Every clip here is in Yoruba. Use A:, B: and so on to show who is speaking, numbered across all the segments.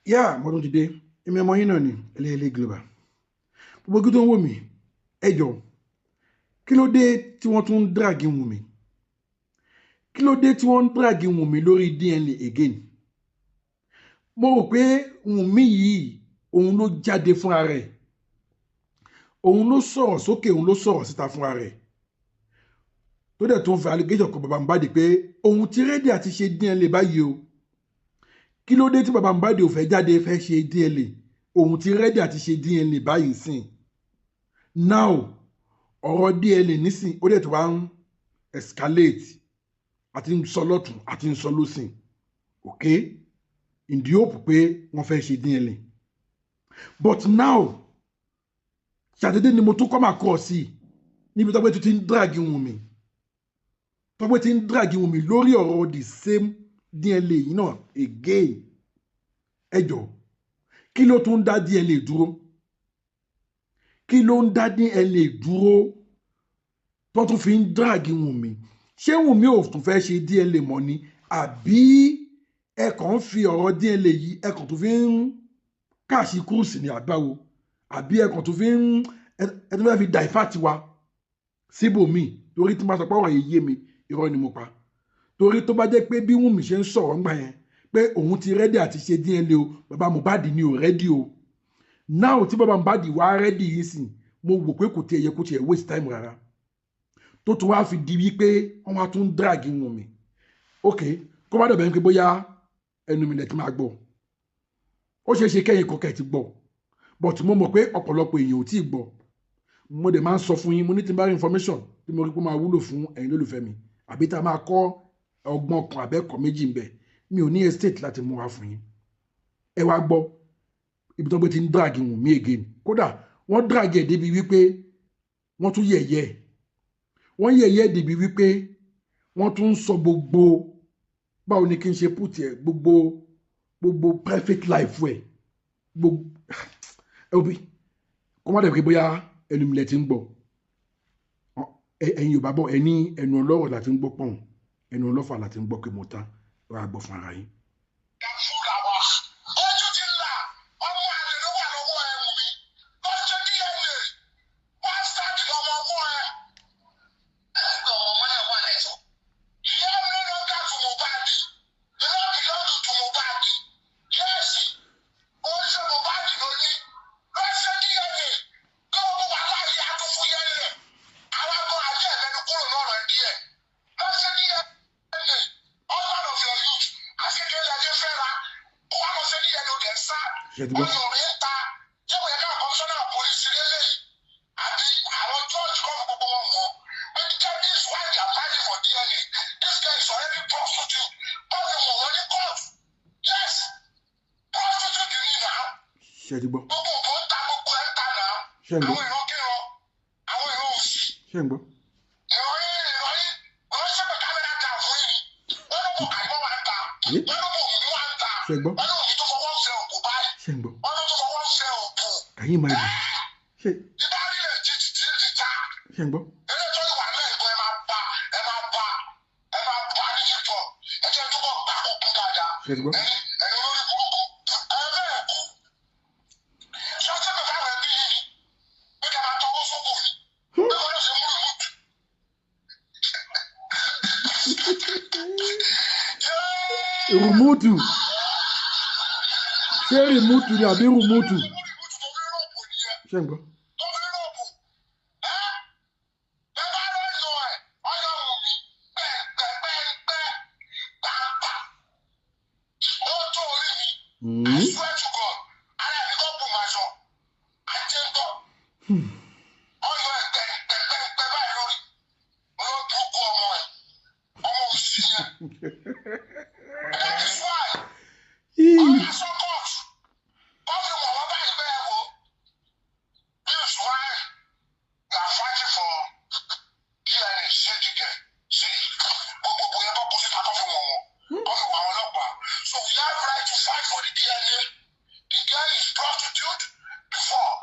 A: Yá, mo tún ti dé. Èmi ọmọ yín náà ni Ẹlẹ́yẹlé Global. Gbogbo ojú tó ń wò mí, ẹ jọ̀ọ́, kí ló dé tí wọ́n tún ń drag Wùnmí? Kí ló dé tí wọ́n ń drag Wùnmí lórí DNA again? Mo rò pé Wùnmí yìí, òun ló jáde fúnra rẹ̀, òun ló sọ̀rọ̀ sókè, òun ló sọ̀rọ̀ síta fúnra rẹ̀, tó dẹ̀ tó ń fi allegation kan bàbá Mohbad pé òun ti ready àti ṣe DNA báyìí o. Kí ló dé tí bàbá Mohbad ò fẹ́ jáde fẹ́ ṣe DNA? Òun ti ready àti ṣe DNA báyìí sìn. Now, ọ̀rọ̀ DNA nísìn, ó dẹ̀ tó wá ń escalate, àti ń sọ lọ́tún, àti ń sọ lọ́sìn. Okay, in the hope pé wọ́n fẹ́ ṣe DNA. But now, ṣàdédé ni mo tún come across sí níbi tọ́pẹ́ tó ti ń drag Wùnmí, tọ́pẹ́ ti ń drag Wùnmí lórí ọ̀rọ̀ the same DNA yìí náà again. Ẹ jọ̀ọ́, kí ló tún ń dá DNA dúró? Kí ló ń dá DNA dúró tó tún fi ń drag Wùnmí? Ṣé Wùnmí ò tún fẹ́ ṣe DNA mọ́ ni, àbí ẹ kàn ń fi ọ̀rọ̀ DNA yìí, ẹ kàn tún fi ń catch cruise ní àbáwo, àbí ẹ kàn tún fi ń ẹ tún fẹ́ fi divert wa síbòmíì? Torí tí mo bá sọ pé ọ̀rọ̀ yìí yé mi, irọ́ ni mo pa. Torí tó bá jẹ́ pé bí Wùnmí ṣe ń sọ̀rọ̀ ńgbà yẹn pé òun ti ready àti ṣe DNA o, bàbá Mohbad ni ò ready o. Now tí bàbá Mohbad wá ready yìí sìn, mo wò pé kò tiẹ̀ yẹ kó tiẹ̀ waste time rárá, tó tún wá fi di wípé wọ́n wá tún drag Wùnmí. Ok, kó má dọ̀bẹ̀ pé bóyá ẹnu mi lẹ̀ ti máa gbọ́, ó ṣeé ṣe kẹ́yìn kọ́kẹ́ ti gbọ́, but mo mọ̀ pé ọ̀pọ̀lọpọ̀ èèyàn ò tí ì gbọ́. Mo dẹ̀ máa ń sọ fún yín, mo ní tí n bá rí information tí mo rí pé ó máa wúlò fún ẹ̀yin lólùfẹ́ mi, àbí tá a máa kọ́ ọgbọ́n kan àbẹ́kọ̀ méjì ń bẹ̀, mi ò ní hesitate láti mú wá fún yín. Ẹ wá gbọ́ ibi tó gbé ti ń drag Wùnmí again. Kódà wọ́n drag ẹ̀ débi wípé wọ́n tún yẹ̀yẹ́ ẹ̀, wọ́n yẹ̀yẹ́ débi wípé wọ́n tún ń sọ gbogbo, báwo ni kí n ṣe put ẹ̀, gbogbo private life ẹ̀, gbogbo ẹ òbí kó má dẹ̀ pé bóyá ẹnu mi lẹ̀ ti ń gbọ́. Ẹ̀yin Yorùbá bọ̀, ẹ ní ẹnu ọlọ́rọ̀ la ti ń gbọ́ pọ̀n, ẹnu ọlọ́fà la ti ń gbọ́ pé mo tán. Wàá gbọ́ fún ara yín.
B: Fúlà wa ojú ti là, ọmọ àlè ló wà lọ́wọ́ ẹ. Wùnmí lọ ṣe DNA, bastard lọmọ ọwọ́ ẹ.
C: Ẹgbẹ́ ọmọ ọmọ náà wà lẹ́tọ̀.
B: Ìyá no longer to Mohbad, you no belong to Mohbad. Yes, ó ń ṣe Mohbad lóní. Lọ ṣe DNA kí gbogbo wà láàyè àtúnfún yẹn lẹ̀. Àwọn agbọn àti ẹ̀mẹ́nu kúrò lọ́rọ̀ ẹ̀ díẹ̀. Lọ ṣe DNA, husband of your youth, àṣekèrè ẹ̀jẹ̀ fẹ́ra kó wá lọ ṣe DNA, ó dẹ̀ sá.
A: Ṣé ti gbọ́?
B: Ọyàn rẹ̀ ń ta. Ṣé kò yẹ ká commissioner police lélẹ́yìí àti àwọn judge kọ́ fún gbogbo wọn wọ́n pé this is why they are fighting for DNA? This guy is already prostitute. Kọ́ fi wọ̀n wọ́n ní court. Yes, prostitute ni now.
A: Ṣé ti gbọ́?
B: Gbogbo nǹkan ń ta, gbogbo ẹ̀ ń ta now.
A: Ṣé ń gbọ́?
B: Àwọn ìran kíran, àwọn ìran òsì,
A: Ṣé ń gbọ́?
B: Ìran yín, ìran yín, wọ́n ṣe pé camera down fún yín. Wọ́n ló bò kàrímọ́ wà ń ta.
A: Yé.
B: Wọ́n ló bò òmí wà ń ta.
A: Ṣé gbọ́?
B: Wọ́n ló òmí tó fọwọ́ fẹ́ òkú báyìí.
A: Ṣé ń gbọ́?
B: Wọ́n ló tó fọwọ́ fẹ́ òkú.
A: Can you imagine? Ṣé
B: Ìbárílẹ̀ ti ti ti ta.
A: Ṣé ń gbọ́?
B: Eléyìí tó wà náà ìbọn, ẹ máa bá, ẹ máa bá, ẹ máa bá ní TikTok. Ẹ jẹ́ túbọ̀ gbà kó kún dáadáa.
A: Ṣé ti gbọ́?
B: Ẹ̀yin olórí burúkú, ẹ bẹ́ẹ̀ kú. Ṣọ́ọ́ṣẹ́ pẹ̀lú àwọn ẹbí yìí pé ká máa tọwọ́ sóbò ni bí wọ́n lọ ṣe mú ìlú.
A: Rùmútù, ṣé rìmútù ni àbí rùmútù? Ṣé ń gbọ́?
B: Tó fi rọ́ọ̀bù ẹ́ ẹ bá lọ́yọ̀ ẹ̀ ọyọ̀ wù mí pẹ́ẹ́pẹ́ẹ́pẹ́ pàápàá ó tó orí mi. I swear to God, ara mi kò bù máa sọ ajé ń bọ̀ ọyọ̀ ẹ̀ pẹ́ẹ́pẹ́ẹ́pẹ́ báyìí lórí olóòtú ọmọ ẹ̀, ọmọ òsì yẹn. That is why ọ̀rọ̀ sọ court kọ́ fi wọ̀n wọ́n báyìí bẹ́ẹ̀ wo. This is why we are fighting for DNA. See the girl, see gbogbo yẹn kọ́ kó síta, kọ́ fi wọ̀n wọ́n, kọ́ fi wọ̀n àwọn ọlọ́pàá. So we have right to fight for the DNA. The girl is prostitute before,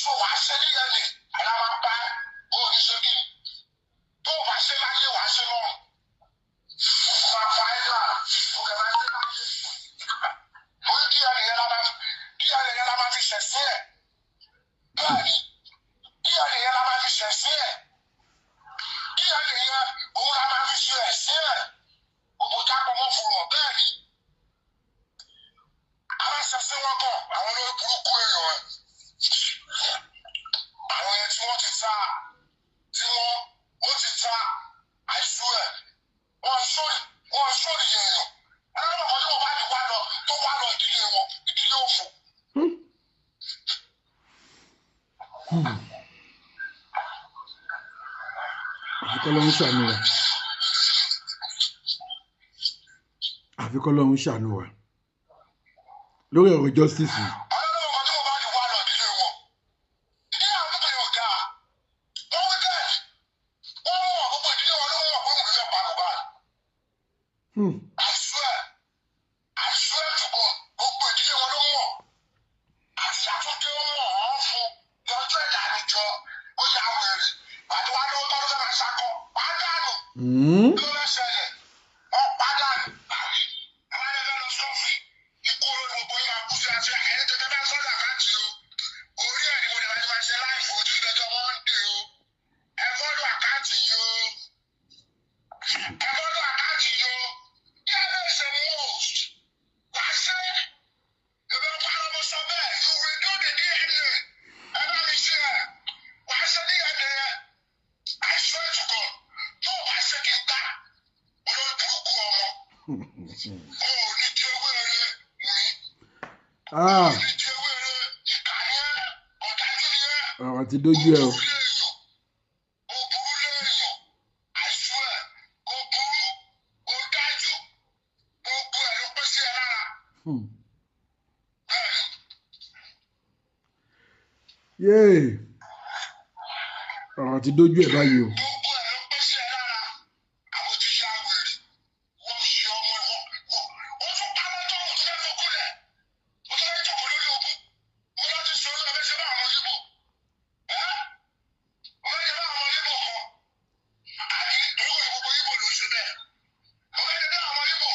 B: so wàá ṣe DNA, àyà máa bá ẹ ó ní ṣe kí tó o bá ṣe láyé, wàá ṣe lọ́run. Ó máa fa ẹ́ lára, ó kẹ́ máa ṣe láyé. Orí DNA yẹn la máa fi Sí wọn kàn àwọn olórí burúkú èèyàn ẹ̀, àwọn yẹn tí wọ́n ti ta, tí wọ́n ó ti ta àìsú ẹ̀, wọ́n sórí, wọ́n sórí èèyàn aláwọ̀ kan tí wọ́n bá ní wá lọ tó wá lọ ìdílé wọn, ìdílé òfò.
A: Àfi k'Ọlọ́run ṣàánú wa, àfi k'Ọlọ́run ṣàánú wa lórí ọ̀rọ̀ justice yìí.
B: Ọlọ́run kan tí wọ́n bá ní wá lọ ìdílé wọn, ìdílé àwọn pípé yóò dáa, wọ́n wicked, wọ́n mọ̀, gbogbo ìdílé wọn ló mọ̀ pé òun fẹ́ pa Mohbad. I swear, I swear to God, gbogbo ìdílé wọn ló mọ̀. Àti àtúndé ó mọ̀ ọ́n fún lọ́jọ́ ìdánijọ́, ó yà wèrè. Pàtó wá lówó tọ́lú fẹ́ máa ṣakọ, pàdánù. Kí ló fẹ́ ṣẹlẹ̀? Wọ́n pàdánù. Àbí àwọn ẹgbẹ́ lọ sọ́ọ̀fì. Ikú olórí gbogbo yín máa kú sí àti ẹni tẹ́tẹ́ bá sọ́dọ̀ account o. Orí ẹ̀ ni mo lè máa ṣe live ojú ìdọ́jọ́ Monday o. Ẹ follow account yìí o. Ẹ follow account yìí o. Here is the most. Wàá ṣe. Èmi ò parọ́, mo sọ bẹ́ẹ̀. You will do the DNA. Ẹ bá mi ṣe ẹ̀. Wàá ṣe DNA yẹn. I swear to God. Tó o bá ṣe kí n gbà. Olórí burúkú ọmọ. O ò ní di ewé rere mi.
A: Ah,
B: O ò ní di ewé rere. Ìkà ni ẹ́. Ọ̀dájú ni ẹ́.
A: Ọ̀rọ̀ ti dójú ẹ o.
B: Ó burú léèyàn. Ó burú léèyàn. I swear. Ó burú. Ó dájú. Gbogbo ẹ̀ ló pín sí ẹ lára. Bẹ́ẹ̀ni.
A: Yéè, ọ̀rọ̀ ti dójú ẹ báyìí o.
B: Gbogbo ẹ̀ ló pín sí ẹ lára. Àwọn ti ya wèrè. Wọ́n ṣe ọmọ ìwọ. Wọ́n tún pa lọ́jọ́ òun tó fẹ́ fokú lẹ̀. Ó tún fẹ́ jókòó lórí ogún. Mo lọ ti sọ orí ọbẹ̀ ṣe bá àwọn Yíbò. Ẹ́ mo fẹ́ ṣe bá àwọn Yíbò kan. Àbí orúkọ gbogbo Yíbò ló ṣe bẹ́ẹ̀. Mo fẹ́ ṣe bá àwọn Yíbò.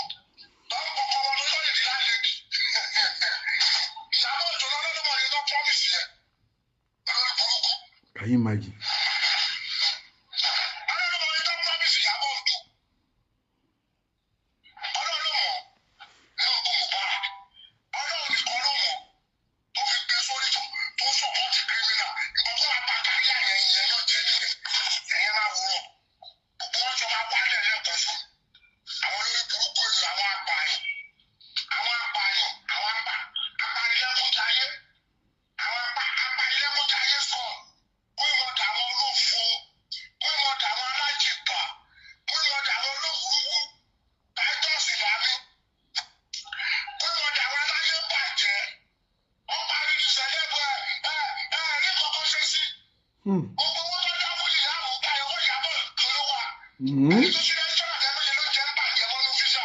B: Tó ń kọ́kọ́ wọn lórí lè di láńlẹ́dì. Ìyàbọ̀ òjò lọ́dún mọ̀ ní tó promise yẹn. Olórí burúkú.
A: Can you imagine?
B: Ọlọ́run mọ̀ ní tó promise Ìyábọ̀ Òjó. Ọlọ́run ló mọ̀ ní ogún Mohbad. Ọlọ́run nìkan ló mọ̀ tó fi gbé sórí tó support criminal. Ìbọn tó máa pa kárí àyẹ̀ ìyẹn náà jẹ́ nìyẹn. Ẹ̀yẹn máa wúrọ̀. Gbogbo wọn jọ máa wálẹ̀ lẹ́ẹ̀kan ṣo. Àwọn olórí burúkú èèyàn, àwọn apààyàn. Àwọn apààyàn, àwọn apanilẹ́kúnjayé. Àwọn apanilẹ́kúnjayé sọ. Kó ìmọ̀dà àwọn olófo, kó ìmọ̀dà àwọn alájìgbà, kó ìmọ̀dà àwọn olówùrúwú, Titus ìlàmí, kó ìmọ̀dà àwọn aláyé bàjẹ́. Wọ́n parí ní sẹ́lẹ̀bù ẹ̀ ẹ̀ ẹ̀ rí kankan ṣe sí. Gbogbo owó tó dá fún ìyáàmú gbà owó Ìyábọ̀ kan ló wà. Ẹni tó ṣe restaurant ẹgbẹ́ ṣe ló jẹ́ ń bàjẹ́ mọ́nú físà.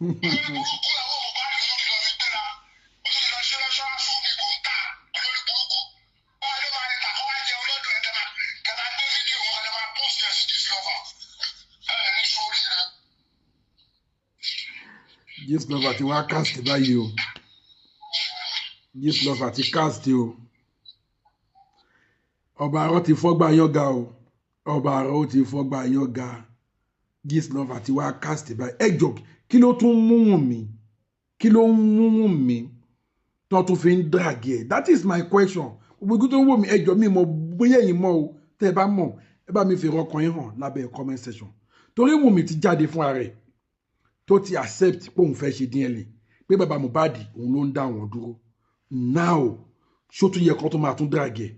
B: Olórí burúkú àwọn Mohbad ló ti lọ fi gbéra. Ó tún ti lọ sí restaurant fún mi kò ń tà, olórí burúkú. Báwo ló máa ta kó wá jẹun lọ́dọ̀ ẹ̀ kẹ́ máa gbé fídíò wọn kẹ́ máa post ẹ̀ sí Gistlover. Ẹ ní sórí rẹ.
A: Gistlover ti wá cast báyìí o. Gistlover ti cast o. Ọba arọ ti fọ́gbà yọ̀gà o. Ọba arọ ó ti fọ́gbà yọ̀gà. Gistlover ti wá cast báyìí. Ẹ jọ, kí ló tún mú Wùnmí? Kí ló ń mú Wùnmí tó tún fi ń drag ẹ̀? That is my question. Gbogbo ibi tó ń wò mí, ẹ jọ, mi mọ̀ bóyá ẹ̀yin mọ̀ o. Tẹ́ ẹ bá mọ̀, ẹ bá mi fi ọkàn yín hàn lábẹ́ comment section, torí Wùnmí ti jáde fúnra rẹ̀, tó ti accept pé òun fẹ́ ṣe DNA, pé bàbá Mohbad òun ló ń dá wọn dúró. Now, ṣó tún yẹ kó tó máa tún drag ẹ̀?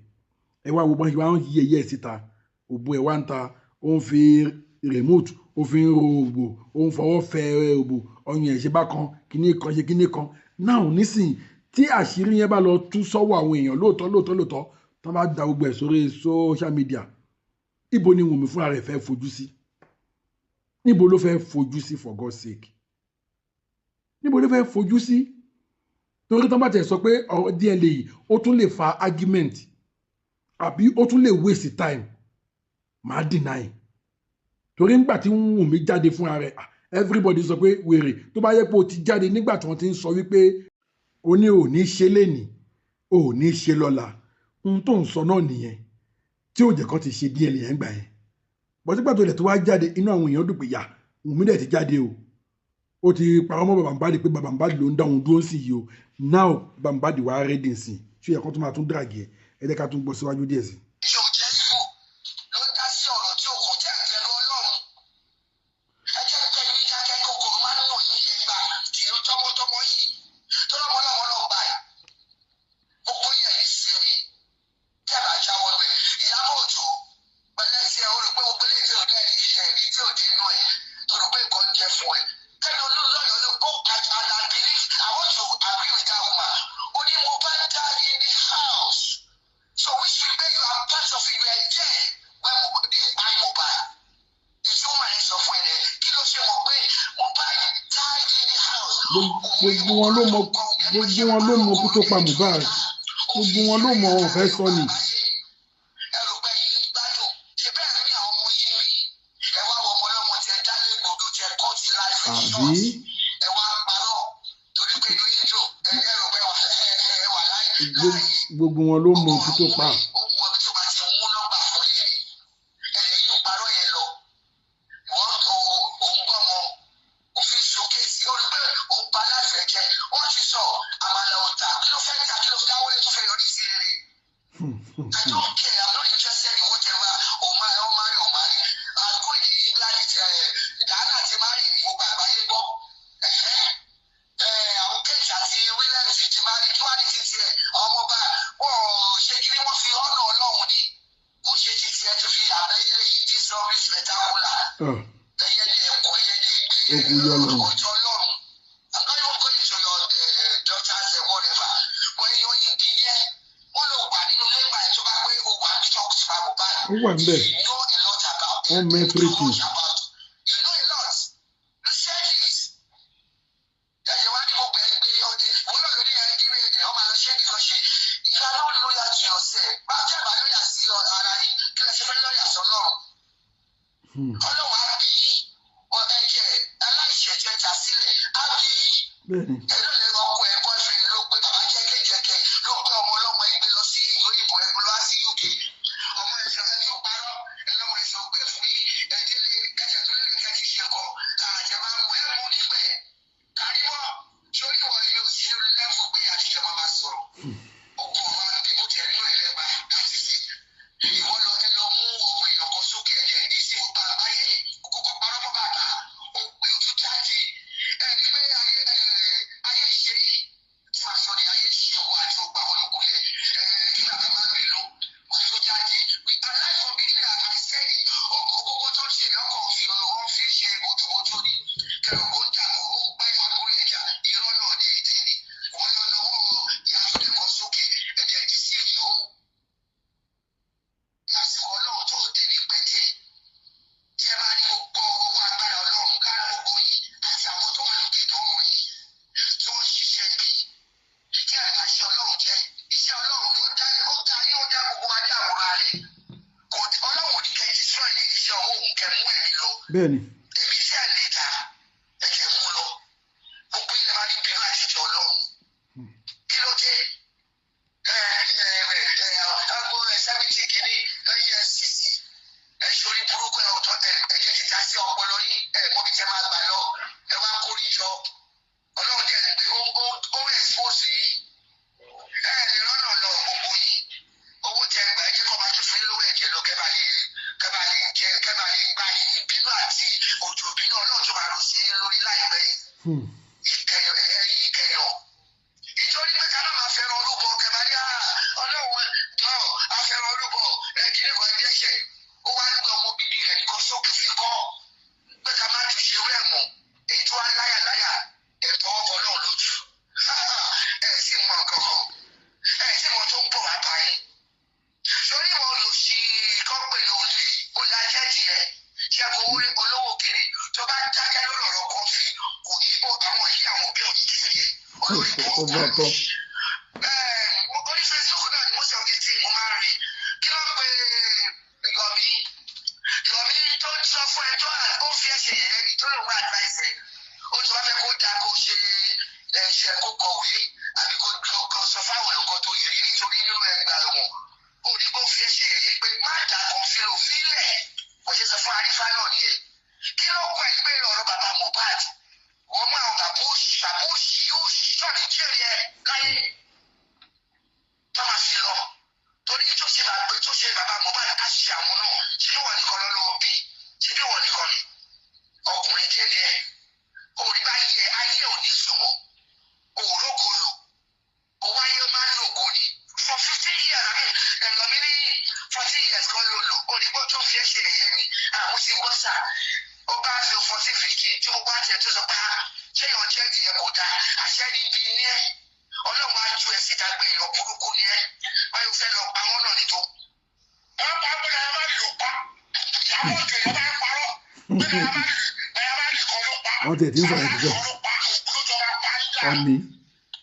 A: Ẹ wá wo bọ́n ṣe wá ń yí ẹyẹ síta, òbó ẹ̀ wá ń ta, ó ń fi remote, ó fi ń ro òbò, ó ń fọwọ́ fẹ òbò, ọyàn ẹ̀ ṣe bákan, kíní kan ṣe kíní kan. Now nísìnyí, tí àṣírí yẹn bá lọ tú sọ́wọ́ àwọn èèyàn lóòótọ́ lóòótọ́ lóòótọ́, tó bá da gbogbo ẹ̀ sórí social media, ibo ni Wùnmí fúnra rẹ̀ fẹ́ fojú sí? Níbo ló fẹ́ fojú sí? For God's sake, níbo ló fẹ́ fojú sí? Torí tó bá tẹ̀ sọ pé ọ̀rọ̀ DNA yìí, ó tún lè fa argument àbí ó tún lè waste time, màá deny. Torí nígbà tí Wùnmí jáde fúnra rẹ̀, ah, everybody sọ pé wèrè. Tó bá yẹ pé o ti jáde nígbà tí wọ́n ti ń sọ wípé o ní ò ní ṣe lénìí, o ò ní ṣe lọ́la, ohun tó ń sọ náà nìyẹn tí ò jẹ́ kó ti ṣe DNA yẹn gbà yẹn. Bọ́sígbà tó lẹ̀ tó wá jáde, inú àwọn èèyàn dùn pé yà, Wùnmí dẹ̀ ti jáde o. Ó ti parọ́ mọ́ bàbá Mohbad pé bàbá Mohbad ló ń dá òun dúró sí yìí o. Now bàbá Mohbad wà á ready sí, ṣé yẹ kó tún máa tún drag ẹ? Ẹ jẹ́ ká tún gbọ́ síwájú díẹ̀ sí.
B: Ṣé ò jẹ́ Ìgbò ló ń dá sí ọ̀rọ̀ tí o kò tẹ́ ìbẹ̀rù Ọlọ́run? Ẹ jẹ́ pẹ̀lú ìdákẹ́ kòkòrò máa ń nù yín ẹgbà tìlú tọmọtọmọ yìí tó lọ́mọ lọ́mọ náà gbà yìí. Gbogbo yẹ̀ ní sinmi tẹ́ bá jáwọ́ rẹ̀. Ìyábọ̀ Òjó pẹ̀lẹ́ iṣẹ́ o rò pé gbogbo eléyìí tí ò dẹ́ ẹ̀rí tí ò dé inú ẹ̀ tó rò pé nǹkan jẹ fún ẹ. Kẹ́mi Olúnlọ́yọ̀ ló go and I believe I want to agree with that woman. Ó ní Mohbad died in the house. So which will make you are part of it. You are there when they buy Mohbad. Èsì woman yẹn sọ fún ẹ dẹ, kí ló ṣe mọ̀ pé Mohbad died in the house?
A: Gbogbo wọn ló mọ, gbogbo wọn ló mọ kú tó pa Mohbad. Gbogbo wọn ló mọ, wọn fẹ́ sọ ni.
B: Ẹrù pé yìí ń gbádùn ṣe bẹ́ẹ̀ rí àwọn ọmọ yìí rí ẹ wá wọ ọmọ ọlọ́mọ tí ẹ dálé gbòdò tí ẹ kọ́ sí láìpẹ́.
A: Àbí?
B: Ẹ wá parọ́ torí pé inú yín dùn, ẹ rò pé ẹ wà láyé.
A: Gbogbo wọn ló mọ kú tó pa.
B: Ó mú ọbí tó bá ti mú nọ́mbà fún yín ni ẹ̀yìn yìí ń parọ́ yẹn lọ. Wọ́n ò ń gbọ́mọ òfin ṣòkèsì, ó rí pé òun pa láìfẹ́ jẹ́. Wọ́n ti sọ àmàlà òǹtà, kí ló fẹ́ ta, kí ló dáwọ́lé tó fẹ́ yọrí sí rere? I don't care. I'm not interested in whatever. Oh my, oh my, oh my. I'm going to England. Diana ti marry ní gbogbo àgbáyé gbọ́. Àwọn Kate àti Williams ti marry, kí wàá ní títí ẹ̀. Àwọn ọba wọn ò ṣe kí ni wọ́n fi ọ̀nà Ọlọ́run ni. Kò ṣe títí ẹ tó fi àbẹ́yẹ yìí this rubbish spectacular.
A: Ah,
B: Ẹyẹ ní ẹ̀kọ́, ẹyẹ ní ìgbé.
A: Ogun yọ lọ.
B: Ọjọ́ Ọlọ́run. I'm not even going to your daughters and whatever. But èèyàn yìí di yẹ. Wọ́n lọ wà nínú ilé ìgbà yẹn tó bá pé o wà ní talk to Mohbad.
A: Ó wà níbẹ̀.
B: You know a lot about
A: Wọ́n mọ everything.
B: Too much about. You know a lot. You said it. Ẹ̀yẹ̀ wá ní gbogbo ẹgbẹ́ ọdẹ. Wọ́n náà lórí ẹ̀ kí ni ẹ̀ ọmọ àlọ́ ṣé nìkan ṣe. You are not loyal to yourself. Bá a jẹ́ àbá lóyà sí ara yín, kí lẹ ṣe fẹ́ lọ́yà sọ́lọ́run? Ọlọ́run á bí ẹ̀jẹ̀ aláìṣẹ̀ tẹ̀ ta sílẹ̀ á bí.
A: Bẹ́ẹ̀ni.
B: Ẹ̀rọ lè ọkọ ẹ̀ boyfriend ló gbé bàbá jẹ́kẹ́jẹ́kẹ́, ló gbé ọmọ ọlọ́mọ ẹgbẹ́ lọ sí ìlú òyìnbó, ẹgbẹ́ lọ sí UK. Ọmọ ẹ̀ṣọ́ ẹ̀ tó parọ́ ẹlọ́mọ ẹ̀ṣọ́ gbẹ fún yín ẹ̀jẹ̀ lè kẹsẹ̀ tó lè kẹ́ ti ṣe kọ́ àjẹ máa mú ẹ̀ mú nígbẹ̀ káríwọ́ sórí ìwọ ìlú sí lẹ́fù pé àtijọ́ máa ma sọ̀rọ̀ ọkọ̀ wa bíbú tẹ̀ nínú ẹlẹ́gbà láti ṣe ìwọ lọ ẹ lọ mú owó ìyọkọ sókè ẹ̀jẹ̀ ní sí gbogbo àgbáyé kókó parọ́ mọ́ bàbá ó pè ó tún jáde ẹni pé ayé ẹ ayé ṣe yìí tí màá sọ ni ayé ṣe owó àti gbogbo àwọn olùkú yẹn ẹ kí bàbá má bínú ó tún jáde. We alive from beginning. I said it. Ọkọ̀ gbogbo tó ń ṣe ni ọkọ̀ fi wọ́n fi ṣe bójúbójú ni kẹrù ó ń jà ó ń pa àbúrò ẹ̀jà irọ́ náà ní èdè ni wọ́n lọ lọ́wọ́ ìyàtúndé kan sókè ẹ̀jẹ̀ ti sí ìlú àsìkò Ọlọ́run tó dé ní pété tí ẹ máa ní gbogbo owó agbára Ọlọ́run kára gbogbo yín àti àwọn tó wà lókè tó ràn yín tí wọ́n ṣiṣẹ́ bí tí ẹ bá ṣe Ọlọ́run jẹ́ iṣẹ́ Ọlọ́run ló dá, ó dá yín, ó dá gbogbo wa dá àwòrán rẹ̀ kò Ọlọ́run ò ní kẹ́ destroy ní iṣẹ́ ọwọ́ òun kẹ́ mú ẹ̀mí lọ.
A: Bẹ́ẹ̀ni.
B: Èmi tí ẹ lè ta ẹ̀jẹ̀ mú lọ, gbogbo ilẹ̀ máa ní bínú àti ìjọ Ọlọ́run. Kí ló dé? Ẹ ẹ ẹ ẹ ẹ 70 kìíní EFCC ẹ sori burúkú ẹ ọ̀tọ̀ ẹ̀jẹ̀ ti ta sí ọpọlọ yín, ẹ mọbi tẹ máa gbà lọ, ẹ wá kórìí jọ. Ọlọ́run dẹ̀ gbé ó expose yín, ẹ lè rọ́nà lọ gbogbo yín. Owó tẹ gbà, ẹ jẹ́ kó máa tún fún yín lówó ẹ̀jẹ̀ lọ kẹ́ bá lè jẹ kẹ́ bá lè gba ìbínú àti òjò ìbínú Ọlọ́run tó máa rọ̀ sí yín lórí láìpẹ́ yìí. Ìkẹyọ ẹ̀yìn ìkẹyọ ìtorí pé ká má máa fẹ́ràn orúkọ kẹbàdí Ọlọ́run jọ afẹ́ràn orúkọ ẹ̀kíní kan ẹ̀jẹ̀ ó wá gbé ọmọ bíbí rẹ̀ nìkan sókè fi kọ́ pé ká má tún ṣe rẹ̀ mọ́ èyí tó wá láyà láyà ẹ̀tọ́ ọkọ̀ náà lójú ẹ̀ sì mọ nǹkan kan, ẹ̀ sì mọ tó ń bọ̀ wá báyìí sórí ìwọ olùsí kọ́pẹ̀lú olè olè ajẹ́ tiẹ̀ ṣẹ́gun owó olówó kiri tó bá dákẹ́ lórí ọ̀rọ̀ kọfí kò ní bó àwọn yìí àwọn òbí òní kiri ẹ̀ olórí
A: Ó bá tán.
B: Orí Facebook náà ni mo sọ kìí tí mo máa ń rí kí ló ń pe Yomi Yomi tó ń sọ fún ẹ tó ó fi ẹ ṣe yẹ̀yẹ́ ni tó lòun advice ẹ ó tó bá fẹ́ kó dáa kó ṣe ẹ̀ṣẹ̀ kó kọ̀wé àbí kó sọ fáwọn ẹ̀kọ́ tó yẹ nítorí nínú ẹgbàá ẹ̀wọ̀n ó ní kó fi ẹ ṣe yẹ̀yẹ́ pé má dà kàn fi òfin lẹ̀ bó ṣe sọ fún arífá náà nìyẹn. Kí ló kọ ẹ pé ọ̀rọ̀ bàbá Mohbad wọ́n mú ní jèrè ẹ láyé tó máa fi lọ, torí tó ṣe bàbá, tó ṣe bàbá Mohbad á ṣe àwọn náà. Ṣèbí wọ́n nìkan lọ́ ló bí? Ṣèbí wọ́n nìkan ni ọkùnrin tẹ̀lé ẹ? Òrí bá yẹ ayé ò ní sùnmọ̀, òrókò lò ó wáyé máa ń lògo ni for 15 years, àbí ẹ̀lọ́mí ní 14 years kan ló lò ó ní bó tó fi ẹ́ ṣe ẹ̀yẹ ni. Àwọn ti gbọ́ sà, ó bá fi 14, 15 tí ó bá tiẹ̀ tó sọ pé, "Ah, ṣé èèyàn jẹ́ ìyẹn kò dáa?" Àṣẹ ni ibi ní ẹ́. Ọlọ́run á ju ẹ síta pé èèyàn burúkú ni ẹ́. Báyọ̀ fẹ́ lọ pa wọ́n náà ní tó. Ẹ bá pé ẹ má lò pa ìyàwó òjò, èèyàn bá ń parọ́ pé ẹ má lè kọ́ ló pa.
A: Wọ́n tiẹ̀ ti ń sọ̀rọ̀ ẹ̀ ti sẹ́.
B: Kọ́ ló pa òkú ló jọba pa ń dà.
A: Àmì.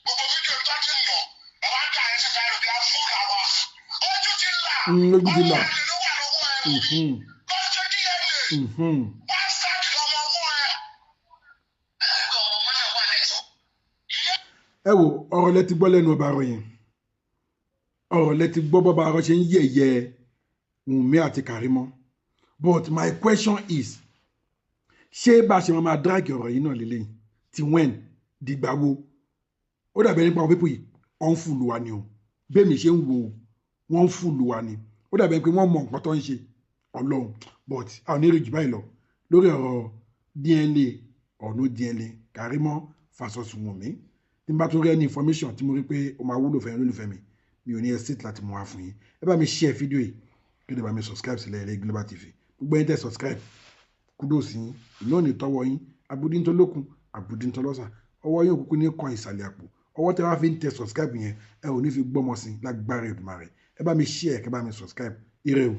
B: Gbogbo fídíò tó ti lọ, bàbá dà ẹ síta rẹ̀ bí a fún làwà. Ojú ti là.
A: Ojú ti là.
B: Ọmọ àlè ló wà lọ́wọ́ ẹ. Lọ ṣe DNA. Bastard lọmọ ọwọ́ ẹ. Ọmọ náà wà lẹ́tọ̀ọ́.
A: Ẹ wo, ọ̀rọ̀ lẹ ti gbọ́ lẹ́nu ọba arọ yẹn. Ọ̀rọ̀ lẹ ti gbọ́ bọ́ba arọ ṣe ń yẹ̀yẹ́ Wùnmí àti Kàrímọ́. But my question is, ṣé bá a ṣe máa drag ọ̀rọ̀ yìí náà lélẹ́yìn tí when dìgbà wo? Ó dàbí ẹni pé àwọn people yìí, wọ́n ń fool wa ni o. Bẹ́ẹ̀ mi ṣe ń wo, wọ́n ń fool wa ni. Ó dàbí ẹni pé wọ́n mọ nǹkan tó ń ṣe, Ọlọ́run. But àwọn onírè jù báyìí lọ lórí ọ̀rọ̀ DNA or no DNA, Kàrímọ́ versus Wùnmí. Tí n bá tún rí any information tí mo rí pé ó máa wúlò fẹ́yìn olólùfẹ́ mi, mi ò ní hesitate láti mú wá fún yín. Ẹ bá mi share fídíò yìí, kí lè bá mi subscribe sílẹ̀ Ẹlẹ́yẹlé Global TV. Gbogbo ẹ̀yin tẹ́ subscribe, kudos yín. Ìlú ò ní tọwọ́ yín abudintolókun abudintolọ́sà. Ọwọ́ yín òkùnkùn ní kan ìsàlẹ̀ àpò. Ọwọ́ tẹ́ wá fi ń tẹ subscribe yẹn, ẹ ò ní fi gbọ́mọ sí lágbára Èdùmàrè. Ẹ bá mi share, kẹ́ bá mi subscribe. Ire o.